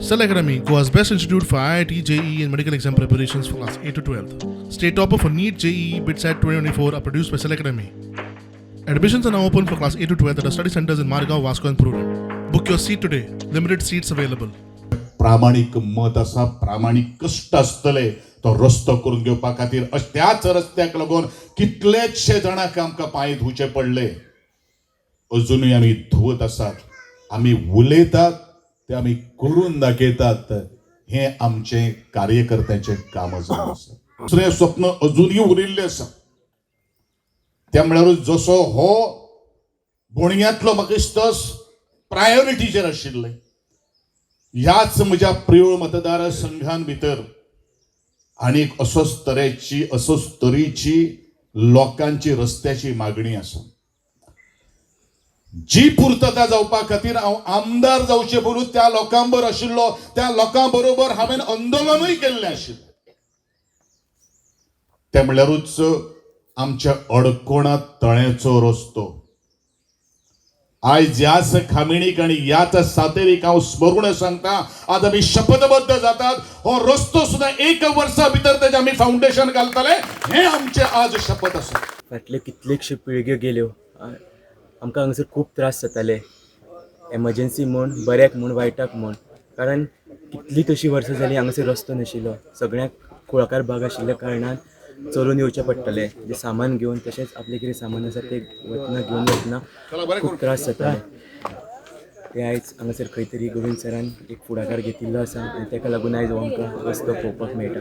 Cell Academy, Goa's best institute for IIT, JEE, and medical exam preparations for class 8 to 12. State topper for NEET, JEE, BITSAT 2024 are produced by Cell Academy. Admissions are now open for class 8 to 12 at our study centers in Margao, Vasco, and Prudent. Book your seat today. Limited seats available. प्रामाणीक मत आसा, प्रामाणीक कश्ट आसतले तो रस्तो करून घेवपा खातीर. त्याच रस्त्याक लागून कितलेशे जाणांक आमकां पांय धुवचे पडले. अजुनूय आमी धुवत आसात. आमी उलयतात ते आमी करून दाखयतात. हें आमचें कार्यकर्त्यांचें काम जावन आसा. दुसरें स्वप्न अजुनूय उरिल्लें आसा, त्या म्हळ्यारूच जसो हो बोणयांतलो म्हाका दिसता प्रायोरिटीचेर आशिल्लें, ह्याच म्हज्या प्रियोळ मतदारसंघान भितर आनीक असोच तरेची असोच तरेची लोकांची रस्त्याची मागणी आसा, जी पुर्तता जावपा खातीर हांव आमदार जावचे पयलू त्या लोकां बरोबर आशिल्लो, त्या लोकां बरोबर हांवें आंदोलनूय केल्लें आशिल्लें. तें म्हणल्यारूच आमच्या अडकोणा तळ्याचो रस्तो. आयज ह्याच खामिणीक आनी ह्याच सातेरीक हांव स्मरून सांगता, आज आमी शपथबद्ध जातात, हो रस्तो सुद्दां एक वर्सा भितर तेजें आमी फावंडेशन घालतले, हें आमचें आज शपथ आसा. फाटल्यो कितल्योश्यो पिळग्यो गेल्यो, आमकां हांगासर खूब त्रास जाताले, एमर्जन्सी म्हूण, बऱ्याक म्हूण, वायटाक म्हूण. कारण कितलीं तशीं वर्सां जालीं हांगासर रस्तो नाशिल्लो. सगळ्याक कुळाकार भाग आशिल्ल्या कारणान चलून येवचें पडटलें जें सामान घेवन, तशेंच आपलें कितें सामान आसा तें वतना घेवन वतना खूब त्रास जाताले. ते आयज हांगासर खंय तरी गोविंद सरान एक फुडाकार घेतिल्लो आसा आनी ताका लागून आयज हो आमकां रस्तो पळोवपाक मेळटा.